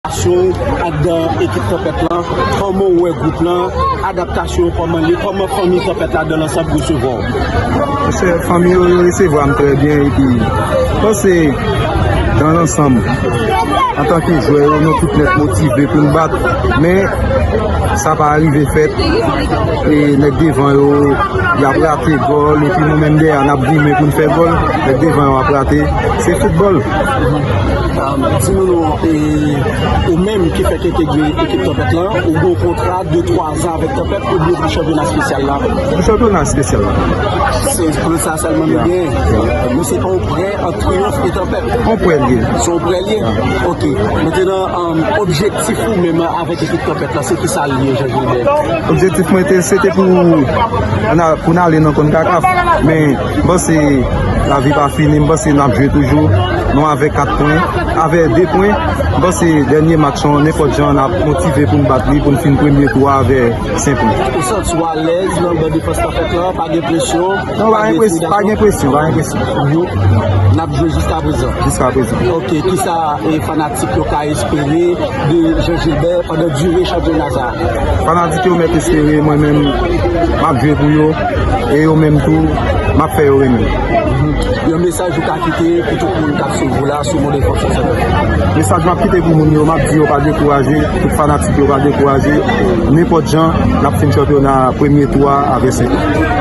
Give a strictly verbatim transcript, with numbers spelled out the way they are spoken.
Adaptasyon ou anndan ekip Tanpèt lan, kòman w wè gwoup lan, adaptasyon w kòman l ye, kòman fanmi Tanpèt la dans l'ensemble resevwa w? Mesye, fanmi yo, yo resevwa m trè byen, epi m panse dans l'ensemble, antanke jwè yo, nou tout nèt motive pou n bat, men sa pa rive fèt. E nèg devan yo, y ap rate gòl, epi nou menm dèyè a, n ap goumen pou n fè gòl, nèg devan yo ap rate. Se foutbòl. Di nou non, e, ou menm ki fèk entegre ekip Tanpèt lan, ou gen yon kontra de twa zan avèk Tanpèt oubyen pou chanpyona espesyal la? Pou chanpyona espesyal la. Se pou sa sèlman nou genyen. Men se pa yon prè ant Triyonf e Tanpèt. Yon prè l ye. Se yon prè l ye? Ok. Mentnan, um, objektif ou menm avèk ekip Tanpèt la, se ki sa l ye, Jean Gilbert? Objektif mwen te, se te pou, pou n ale nan konkakaf. Men, m panse lavi pa fini, m panse n ap jwe toujou. Nou avèk kat pwen, avèk de pwen, m panse dènye match lan, nenpòt jan, n ap motive pou n bat li, pou n fin premye tou a avèk senk pwen. Ou santi w alèz nan ban defans Tanpèt lan, pa gen presyon? Non, pa gen presyon, pa gen presyon, pa gen presyon. N ap jwe jiska prezan. Jiska prezan. Ok, kisa, e, fanatik yo ka espere de Jean Gilbert pandan dire chanpyona sa a? Fanatik yo mèt espere mwen menm, m ap jwe pou yo, e yo menm tou, m ap fè yo renmen. Yon mesaj ou ka kite pou tout moun k ap swiv ou la sou Mode Fòs Sèt? Mesaj m ap kite pou moun yo, m ap di yo pa dekouraje, tout fanatik yo pa dekouraje. Nenpòt jan, n ap fin chanpyona premye tou a avèk senk.